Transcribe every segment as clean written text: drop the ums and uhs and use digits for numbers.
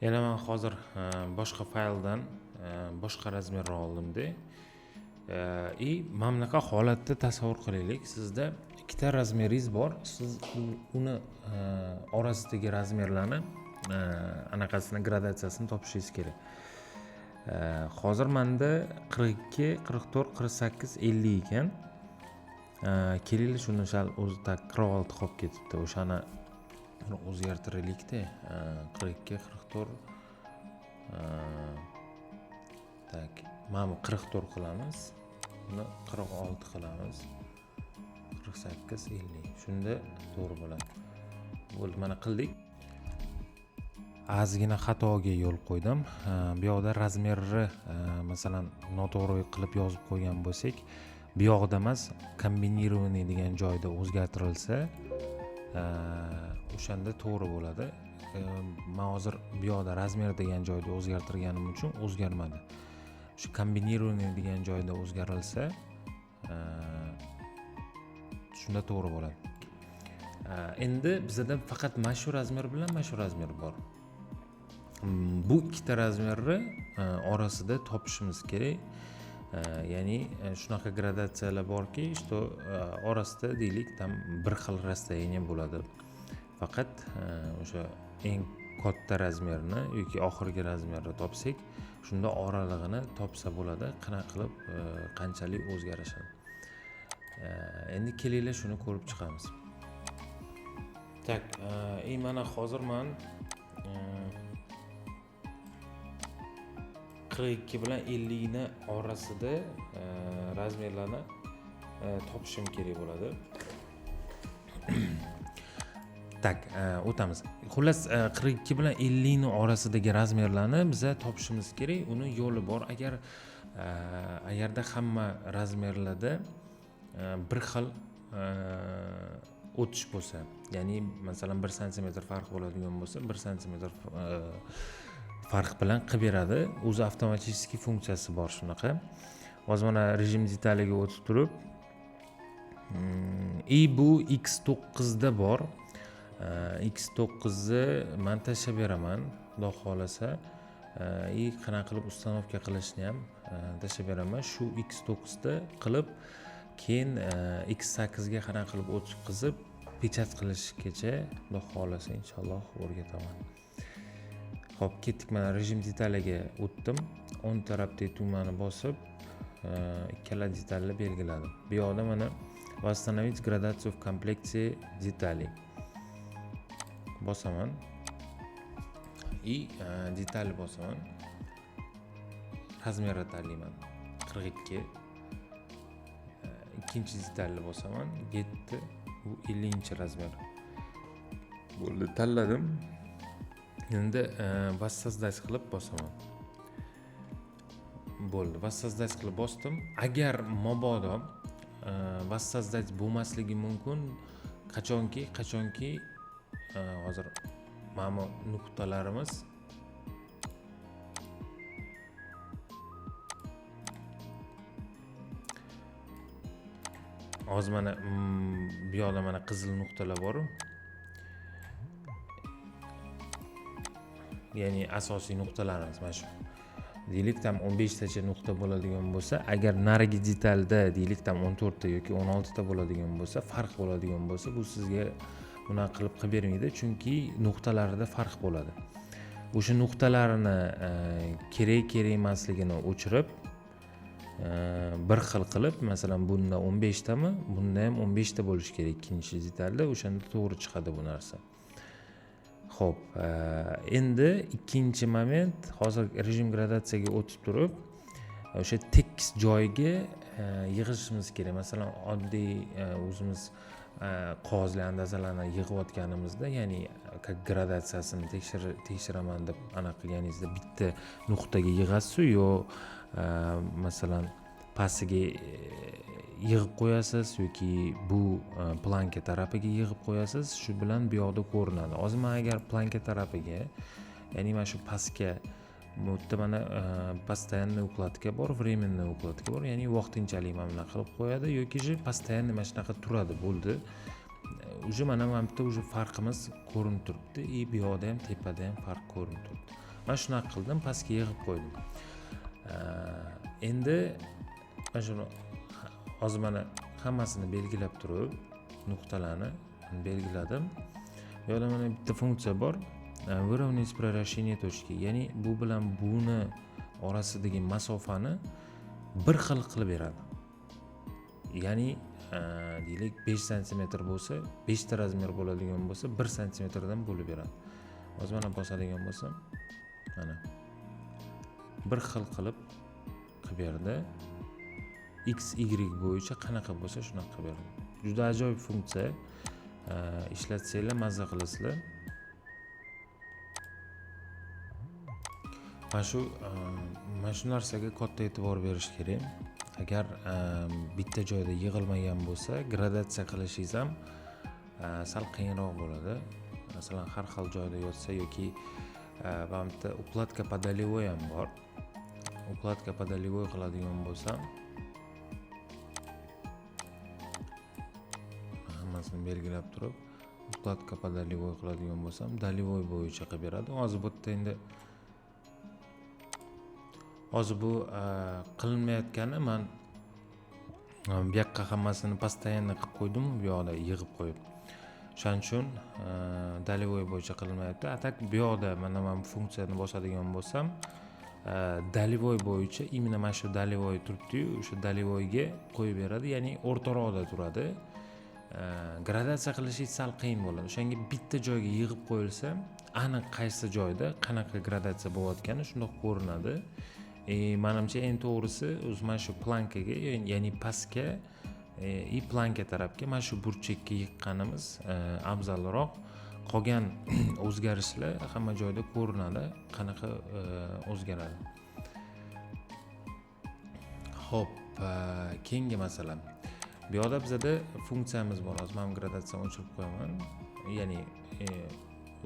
Yana man hozir boshqa fayldan boshqa razmerni oldimda. И mana bunaqa holatda tasavvur qilaylik, sizda ikkita razmeringiz bor, siz uni orasidagi razmerlarni anaqasini gradatsiyasini topishingiz kerak. Hozir menda 42, 44, 48, 50 ekan. Kelinglar shuni sal o'zi tak 46 qolib ketibdi, o'shani o'zgartiraylikda. 42, 44, tak, mana bu 44 qilamiz, buni 46 qilamiz, 48, 50. Shunda to'g'ri bo'ladi. Bo'ldi, mana qildik. Ozgina xatoga yo'l qo'ydim. Bu yoqda razmerni, masalan, noto'g'ri qilib yozib qo'ygan bo'lsak, bu yoqda emas, kombinirованный degan joyda o'zgartirilsa, o'shanda to'g'ri bo'ladi. Men hozir bu yoqda razmer degan joyda o'zgartirganim uchun o'zgarmadi. Shu kombinirованный degan joyda o'zgarilsa, shunda to'g'ri bo'ladi. Endi bizada faqat mana shu razmer bilan mana shu razmer bor. Bu ikkita razmerni orasida topishimiz kerak. Ya'ni shunaqa gradatsiyalar borki, что orasida deylik tam bir xil расстояние bo'ladi. Faqat o'sha eng katta razmerni yoki oxirgi razmerni topsak, shunda oralig'ini topsa bo'ladi, qanaqa qilib qanchalik o'zgarishini. Endi kelinglar shuni ko'rib chiqamiz. Tak, mana hozir men 42 bilan 50 ni orasida razmerlarni topishim kerak bo'ladi. Tak, o'tamiz. Xullas, 42 bilan 50 ni orasidagi razmerlarni biza topishimiz kerak. Uni yo'li bor. Agar agarda hamma razmerlarda bir xil o'tish bo'lsa, ya'ni masalan 1 santimetr farq bo'ladigan bo'lsa, 1 santimetr farq bilan qilib beradi. O'zi avtomatik funksiyasi bor shunaqa. Hozir mana rejim detaliga o'tib turib, и bu X to'qqizda bor. X to'qqizni men tashlab beraman, xudo xohlasa. И qanaqa qilib установка qilishni ham tashlab beraman. Shu X to'qqizda qilib, keyin X sakkizga qanaqa qilib o'tkazib pechat qilishgacha xudo xohlasa inshaalloh o'rgataman. Xo'p, ketdik, mana rejim detaliga o'tdim. O'ng tarafdagi tugmani bosib, ikkala detalni belgiladim. Bu yoqda mana восстановить градацию в комплекте деталей bosaman. И detal bosaman. Razmerni tanlayman. 42. Ikkinchi detalni bosaman. 7, bu 50 razmer. Bo'ldi, tanladim. Endi воссоздать qilib bosaman. Bo'ldi, воссоздать qilib bosdim. Agar mabodo воссоздать bo'lmasligi mumkin, qachonki hozir mana bu nuqtalarimiz hozir mana, bu yoqda mana qizil nuqtalar bor. Ya'ni asosiy nuqtalarimiz mana shu. Deylik, tam 15 tacha nuqta bo'ladigan bo'lsa, agar narigi detalda deylik tam 14 ta yoki 16 ta bo'ladigan bo'lsa, farq bo'ladigan bo'lsa, bu sizga bunaqa qilib qilib bermaydi, chunki nuqtalarida farq bo'ladi. O'sha nuqtalarni kerak, kerak emasligini o'chirib, bir xil qilib, masalan, bunda 15 tami, bunda ham 15 ta bo'lishi kerak ikkinchi detalda, o'shanda to'g'ri chiqadi bu narsa. Xo'p, endi ikkinchi moment, hozir rejim gradatsiyaga o'tib turib, o'sha tekis joyga yig'ishimiz kerak. Masalan, oddiy o'zimiz qog'ozli andazalarni yig'ayotganimizda, ya'ni как gradatsiyasini tekshiraman deb anaqa qilganingizda bitta nuqtaga yig'asiz-ku, yo masalan pastiga yig'ib qo'yasiz yoki bu planka tarafiga yig'ib qo'yasiz, shu bilan bu yoqda ko'rinadi. Hozir men agar planka tarafiga, ya'ni mana shu pastga, bu yerda mana постоянный укладка bor, временный укладка bor, ya'ni vaqtinchalik mana bunaqa qilib qo'yadi yoki же постоянный mana shunaqa turadi, bo'ldi. Уже mana bu yerda уже farqimiz ko'rinib turibdi, и bu yoqda ham, tepada ham farq ko'rinib turibdi. Man shunaqa qildim, pastga yig'ib qo'ydim. Endi mana shuni hozir mana hammasini belgilab turib, nuqtalarni belgiladim. Bu yerda mana bitta funksiya bor. Выровнять приращение точки. Ya'ni bu bilan buni orasidagi masofani bir xil qilib beradi. Ya'ni deylik 5 santimetr bo'lsa, 5 ta razmer bo'ladigan bo'lsa, 1 santimetrdan bo'lib beradi. Hozir mana bosadigan bo'lsam, mana bir xil qilib berdi. X, Y bo'yicha qanaqa bo'lsa shunaqa qilib berdi. Juda ajoyib funksiya. Ishlatsanglar mazza qilasizlar. Mana shu narsaga katta e'tibor berish kerak. Agar bitta joyda yig'ilmagan bo'lsa, gradatsiya qilishingiz ham sal qiyinroq bo'ladi. Masalan, har xil joyda yotsa yoki mana bitta укладка по долевой ham bor. Укладка по долевой qiladigan bo'lsam, hammasini belgilab turib, укладка по долевой qiladigan bo'lsam, долевой bo'yicha qilib beradi. Hozir bu yerda endi hozir bu qilinmayotgani, man bu yoqqa hammasini постоянно qilib qo'ydim, bu yoqda yig'ib qo'yib. O'shaning uchun долевой bo'yicha qilinmayapti. A tak bu yoqda mana bu funksiyani bosadigan bo'lsam, долевой bo'yicha именно mana shu долевой turibdi-yu, o'sha долевойga qo'yib beradi, ya'ni o'rtaroqda turadi. Gradatsiya qilishingiz sal qiyin bo'ladi. O'shanga bitta joyga yig'ib qo'yilsa, aniq qaysi joyda qanaqa gradatsiya bo'layotgani shundoq ko'rinadi. Manimcha eng to'g'risi o'zi mana shu plankaga, ya'ni pastga и planka tarafga mana shu burchakka yiqqanimiz afzalroq. Qolgan o'zgarishlar hamma joyda ko'rinadi, qanaqa o'zgaradi. Xo'p, keyingi masala. Bu yoqda bizada funksiyamiz bor. Hozir men gradatsiyani o'chirib qo'yaman. Ya'ni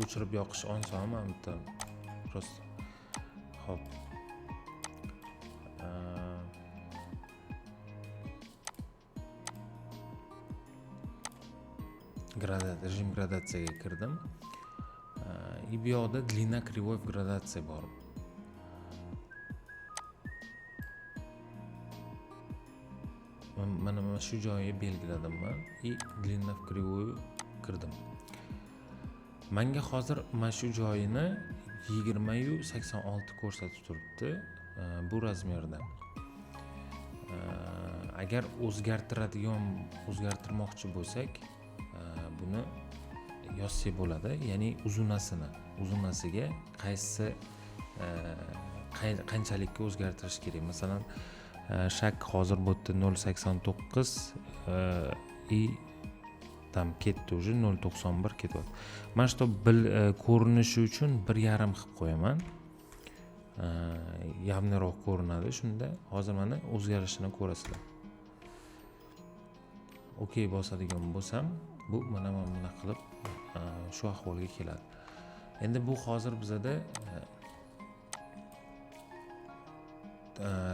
o'chirib yoqish oson, mana bu yerda просто. Xo'p. Rejim gradatsiyaga kirdim. И bu yoqda длина кривой в gradatsiya bor. Mana shu joyi belgiladim man и длина в кривую kirdim. Menga hozir mana shu joyini 20.86 ko'rsatib turibdi bu razmerda. Agar o'zgartirmoqchi bo'lsak, buni yozsak bo'ladi, ya'ni uzunasiga qaysi qanchalikka o'zgartirish kerak. Masalan, shak hozir bu yerda 0.89 и там ketdi уже 0.91 ketyapti. Mana shu ko'rinishi uchun 1.5 qilib qo'yaman. Yavniroq ko'rinadi. Shunda hozir mana o'zgarishini ko'rasizlar. Okey bosadigan bo'lsam, bu mana bunaqa qilib shu ahvolga keladi. Endi bu hozir bizada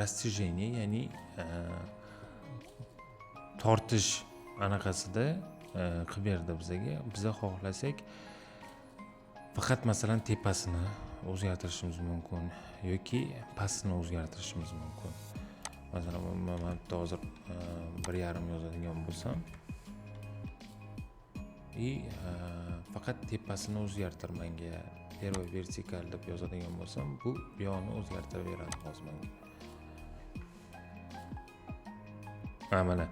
растяжение, ya'ni tortish anaqasida qilib berdi bizaga. Biza xohlasak faqat masalan tepasini o'zgartirishimiz mumkin yoki pastini o'zgartirishimiz mumkin. Masalan, men bitta hozir 1.5 yozadigan bo'lsam и faqat tepasini o'zgartir menga первый vertikal deb yozadigan bo'lsam, bu buyog'ini o'zgartirib beradi hozir menga. Ha, mana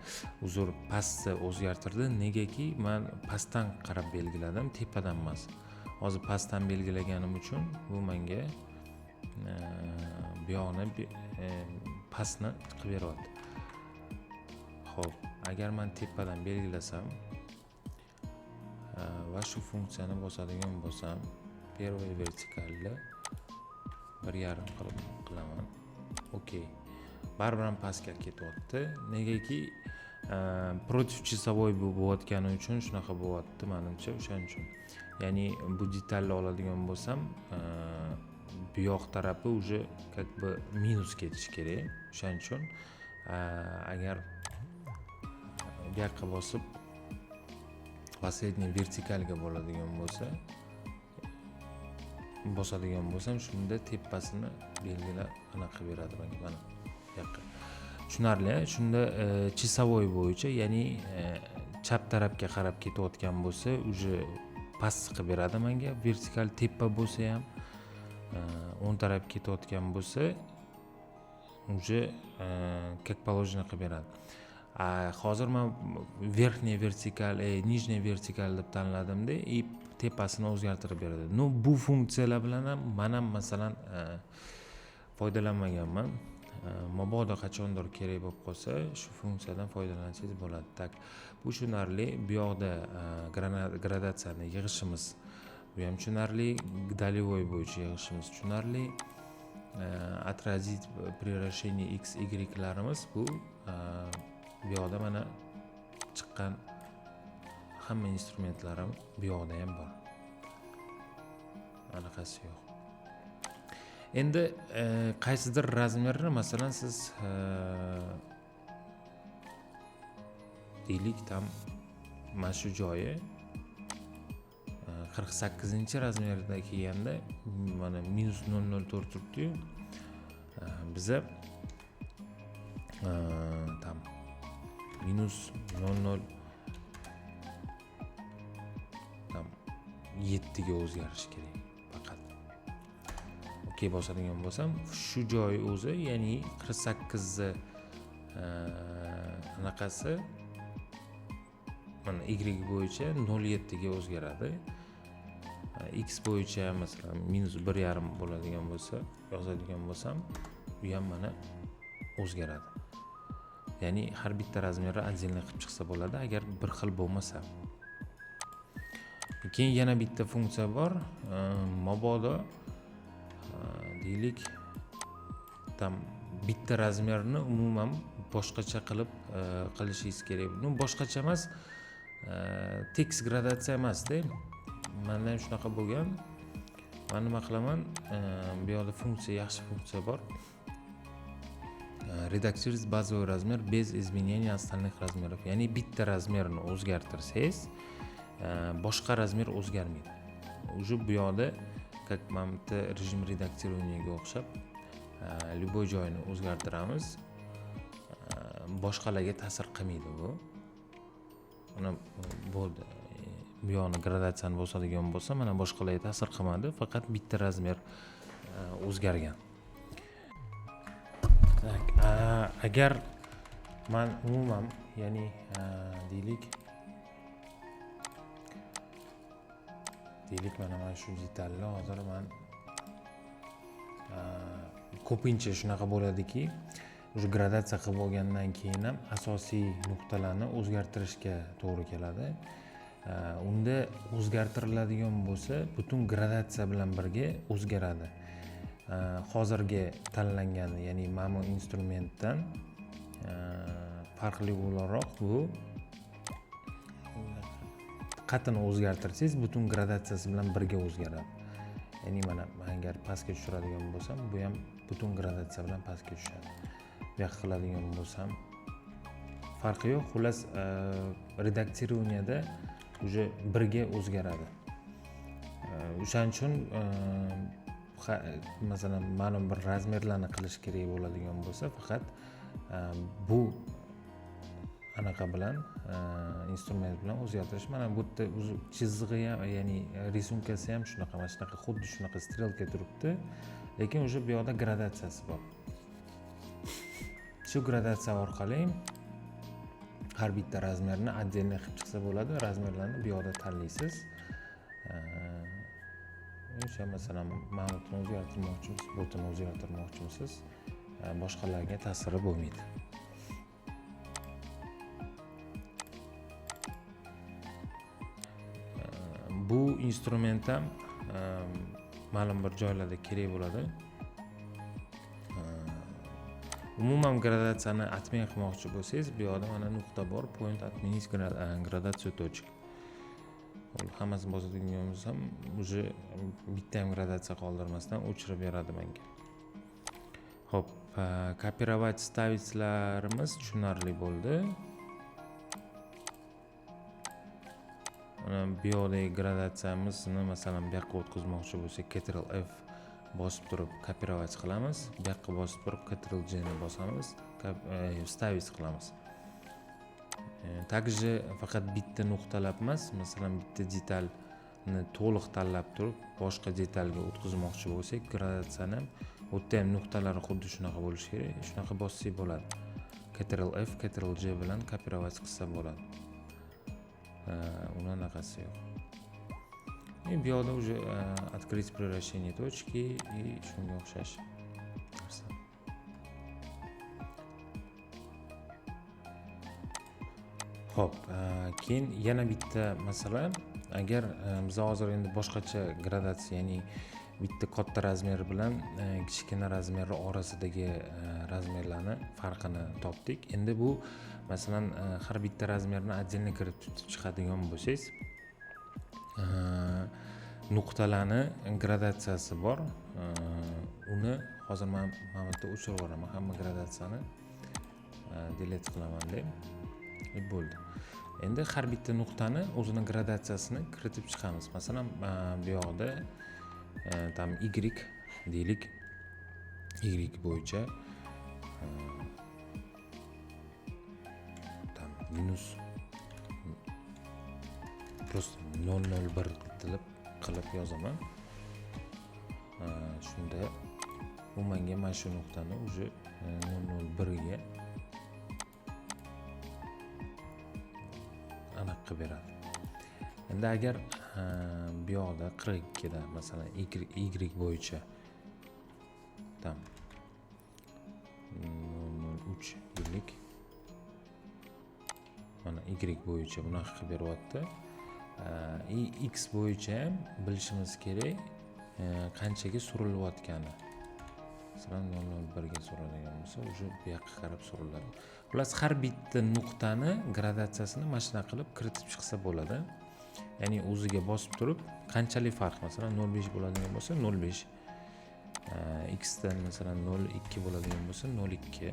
uzr, pastni o'zgartirdi. Negaki men pastdan qarab belgiladim, tepadan emas. Hozir pastdan belgilaganim uchun bu menga buyog'ini pastni qilib beryapti. Xo'p, agar men tepadan belgilasam va shu funksiyani bosadigan bo'lsam, первый vertikalni 1.5 qilib qilaman. Okey. Baribir ham pastga ketyapti. Negaki против часовой bo'layotgani uchun shunaqa bo'lyapti menimcha, o'shaning uchun. Ya'ni bu detalni oladigan bo'lsam, bu yoq tarafi уже как бы minus ketishi kerak. O'shaning uchun agar bu yoqqa bosib последний vertikalga bo'ladigan bo'lsa, bosadigan bo'lsam, shunda tepasini belgilab anaqa qilib beradi menga, mana bu yoqqa. Tushunarli. Shunda часовой bo'yicha, ya'ni chap tarafga qarab ketayotgan bo'lsa, уже past qilib beradi menga, vertikal tepa bo'lsa ham, o'ng tarafga ketayotgan bo'lsa, уже как положено qilib beradi. Hozir man верхняя vertikal, нижняя vertikal deb tanladimda, и tepasini o'zgartirib beradi. Ну, bu funksiyalar bilan ham man ham, masalan, foydalanmaganman. Mabodo qachondir kerak bo'lib qolsa, shu funksiyadan foydalansangiz bo'ladi. Так, bu tushunarli. Bu yoqda gradatsiyani yig'ishimiz, bu ham tushunarli. Долевой bo'yicha yig'ishimiz tushunarli. Отразить превращение x, ylarimiz, bu yoqda mana chiqqan hamma instrumentlarim bu yoqda ham bor, anaqasi yo'q. Endi qaysidir размер ni, masalan, siz deylik, там mana shu joyi 48-размер da kelganda, mana -0,04 turibdiyu, biza там -00 там 7 ga o'zgarishi kerak faqat. Okey bosadigan bo'lsam, shu joy o'zi, ya'ni 48 ni anaqasi mana y bo'yicha 0,7 ga o'zgaradi. X bo'yicha, masalan, -1,5 bo'ladigan bo'lsa, yozadigan bo'lsam, u ham mana o'zgaradi. Ya'ni har bitta размер ni отдельно qilib chiqsa bo'ladi, agar bir xil bo'lmasa. Keyin yana bitta funksiya bor. Mabodo deylik, там bitta размер ni umuman boshqacha qilib qilishingiz kerak. Ну, boshqacha emas, tekis gradatsiya emasda. Manda ham shunaqa bo'lgan. Man nima qilaman? Bu yoqda funksiya, yaxshi funksiya bor: редактировать базовый размер без изменения остальных размеров. Ya'ni bitta размер ni o'zgartirsangiz, boshqa размер o'zgarmaydi. Уже bu yoqda, как mana bitta rejim редактирования ga o'xshab, любой joyini o'zgartiramiz, boshqalarga ta'sir qilmaydi bu. Mana, bo'ldi. Bu yoqni gradatsiyani bosadigan bo'lsa, mana, boshqalarga ta'sir qilmadi, faqat bitta размер o'zgargan. Так, agar man umuman, ya'ni deylik, mana shu detalni hozir man ko'pincha shunaqa bo'ladiki, уже gradatsiya qilib olgandan keyin ham asosiy nuqtalarni o'zgartirishga to'g'ri keladi. Unda o'zgartiriladigan bo'lsa, butun gradatsiya bilan birga o'zgaradi. Hozirgi tanlangan, ya'ni mana bu instrumentdan farqli o'laroq, bu qatini o'zgartirsangiz, butun gradatsiyasi bilan birga o'zgaradi. Ya'ni mana man agar pastga tushiradigan bo'lsam, bu ham butun gradatsiya bilan pastga tushadi. Bu yoqqa qiladigan bo'lsam, farqi yo'q. Xullas, редактированияda уже birga o'zgaradi. O'shaning uchun masalan, ma'lum bir размер larni qilish kerak bo'ladigan bo'lsa, faqat bu anaqa bilan, instrument bilan o'zgartirish. Mana bu yerda o'zi chizig'i ham, ya'ni рисунка si ham shunaqa, mana shunaqa, xuddi shunaqa strelka turibdi, lekin уже bu yoqda gradatsiyasi bor. Shu gradatsiya orqali har bitta размер ni отдельно qilib chiqsa bo'ladi. Размер larni bu yoqda tanlaysiz. O'sha, masalan, mana buni o'zgartirmoqchimisiz, butini o'zgartirmoqchimisiz, boshqalarga ta'siri bo'lmaydi. Bu instrument ham ma'lum bir joylarda kerak bo'ladi. Umuman gradatsiyani отмен qilmoqchi bo'lsangiz, bu yoqda mana nuqta bor, point отменить градацию точек. Hammasini bosadigan bo'lsam, уже bitta ham gradatsiya qoldirmasdan o'chirib beradi menga. Ho'p, копировать, ставить larimiz tushunarli bo'ldi. Mana bu yoqdagi gradatsiyamizni masalan bu yoqqa o'tkazmoqchi bo'lsak, Ctrl F bosib turib kopировать qilamiz, bu yoqqa bosib turib Ctrl J ni bosamiz, вставить qilamiz. Также faqat bitta nuqtalab emas, masalan bitta detalni to'liq tanlab turib boshqa detalga o'tkazmoqchi bo'lsak, gradatsiyani ham u yerda ham nuqtalari xuddi shunaqa bo'lishi kerak, shunaqa bossak bo'ladi. Ctrl F, Ctrl J bilan kopировать qilsa bo'ladi. Uni anaqasi yo'q. И bu yoqda уже открыть превращение точки и shunga o'xshash narsa. Xo'p, keyin yana bitta masala, agar biz hozir endi boshqacha gradatsiya, ya'ni bitta katta razmer bilan kichkina razmerni orasidagi razmerlarni farqini topdik. Endi bu masalan har bitta razmerni отдельно kirib tutib chiqadigan bo'lsangiz, nuqtalarni gradatsiyasi bor. Uni hozir men mana bu yerda o'chirib yuboraman, hamma gradatsiyani delete qilaman deb. Bo'ldi. Endi har bitta nuqtani o'zini gradatsiyasini kiritib chiqamiz. Masalan, bu yoqda tam Y deylik, Y bo'yicha tam minus просто 0.01 qilib yozaman. Shunda u menga mana shu nuqtani уже 0.01 ga aniq qilib beradi. Endi agar bu yoqda 42 da masalan Y bo'yicha tam 0.03 deylik, mana Y bo'yicha bunaqa qilib beryapti. X bo'yicha ham bilishimiz kerak qanchaga surilayotgani. Masalan 0.01 ga suriladigan bo'lsa, уже bu yoqqa qarab suriladi. Xullas, har bitta nuqtani gradatsiyasini mana shunaqa qilib kiritib chiqsa bo'ladi. Ya'ni o'ziga bosib turib qanchalik farq, masalan 0.5 bo'ladigan bo'lsa 0.5, X dan masalan 0.2 bo'ladigan bo'lsa 0.2.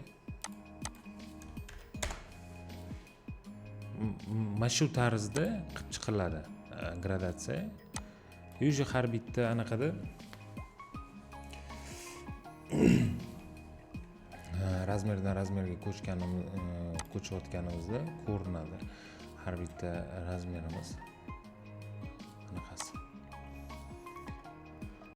Mana shu tarzda qilib chiqiladi gradatsiya. Уже har bitta anaqada razmerdan razmerga ko'chayotganimizda ko'rinadi har bitta razmerimiz.